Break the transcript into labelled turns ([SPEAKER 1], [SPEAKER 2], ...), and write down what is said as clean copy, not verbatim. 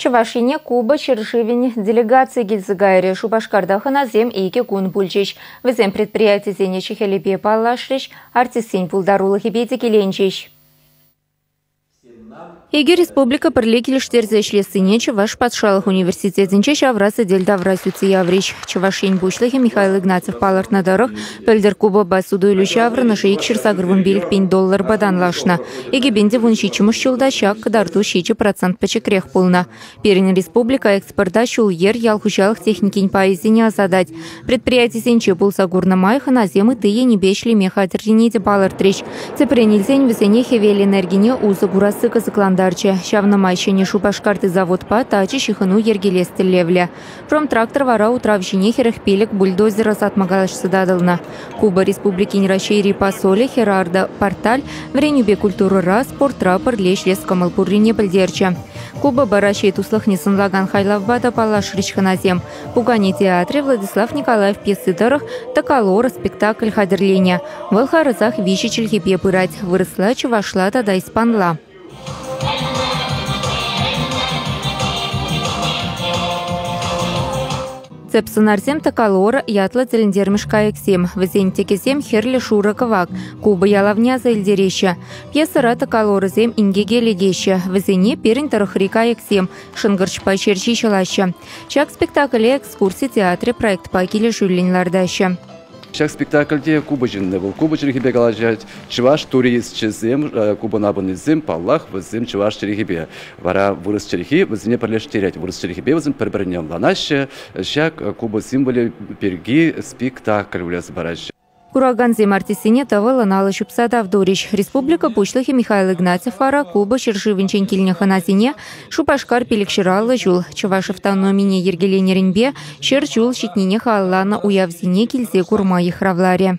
[SPEAKER 1] Чӑваш Ене Куба ҫӗршывӗн делегацийӗ килсе кайрӗ. Шупашкарта хӑнасем икӗ кун пулчӗҫ. Вӗсем предприятисен ӗҫӗ-хӗлӗпе паллашрӗҫ, артистсен пултарулӑхӗпе те киленчӗҫ. Икӗ республика пӗрле килӗштерсе ӗҫлессине Чӑваш патшалӑх университетӗнче ҫавра сӗтел тавра сӳтсе яврӗҫ. Чӑваш Ен Пуҫлӑхӗ Михаил Игнатьев палӑртнӑ тӑрӑх, пӗлтӗр Кубӑпа суту-илӳ ҫаврӑнӑшӗ 285 пин долларпа танлашнӑ. 2017 ҫулта ҫак кӑтарту 7% пӗчӗкрех пулнӑ. Пирӗн республика экспорта ҫул-йӗр, ял хуҫалӑх техникин пайӗсене ӑсатать. Предприятисенче пулса курнӑ май хӑнасем ытти енӗпе ӗҫлеме хатӗррине те палӑртрӗҫ. Тӗпрен илсен вӗсене хӗвел энергине усӑ курасси кӑсӑклантарчӗ. Ҫавна май Ҫӗнӗ Шупашкарти заводпа тачӑ ҫыхӑну йӗркелес тӗллевлӗ. Промтрактор вара утрав ҫине 45 бульдозер ӑсатма калаҫса татӑлнӑ. Куба Республикин Раҫҫейри посолӗ Херардо Порталь вӗренӳпе культурӑра, спортра пӗрле ӗҫлес кӑмӑл пуррине пӗлтерчӗ. Кубӑпа Раҫҫей туслӑхне сӑнлакан хайлавпа та паллашрӗҫ хӑнасем. Пукане театрӗ Владислав Николаев пьеси тӑрӑх «Токолора» спектакль хатӗрленӗ. Вӑл харӑсах виҫӗ чӗлхепе пырать – вырӑсла, чӑвашла тата испанла. Тӗп сӑнарсем Токолора ятлӑ тӗлӗнтермӗш кайӑксем. Вӗсен тӗкӗсем хӗрлӗ шурӑ кӑвак, Куба ялавне аса илтереҫҫӗ. Пьесӑра Токолорӑсем инкеке лекеҫҫӗ. Вӗсене пирӗн тӑрӑхри кайӑксем шӑнкӑрчпа ҫерҫи ҫӑлаҫҫӗ. Ҫак спектакле экскурси театрӗ проектпа килӗшӳллӗн лартаҫҫӗ.
[SPEAKER 2] Ҫак спектакльте Куба ҫынни вӑл. Куба чӗлхипе калаҫать. Чӑваш туристчӗсем, Кубӑна пынисем, паллах, вӗсем чӑваш чӗлхипе. Вара вырӑс чӗлхи вӗсене пӗрлештерет. Вырӑс чӗлхипе вӗсем пӗр-пӗрне ӑнланаҫҫӗ. Ҫак Куба символӗ пирки спектакль выляса параҫҫӗ.
[SPEAKER 1] Куракансем артистсене тӑвӑллӑн алӑ ҫупса тав турӗҫ. Республика Пуҫлӑхӗ Михаил Игнатьев вара Куба ҫӗршывӗнчен килнӗ хӑнасене Шупашкар пилӗкҫӗр ҫул чӑваш автономине йӗркеленӗренпе 100 ҫул ҫитнине халалланӑ уявсене килсе курма йыхравларӗ.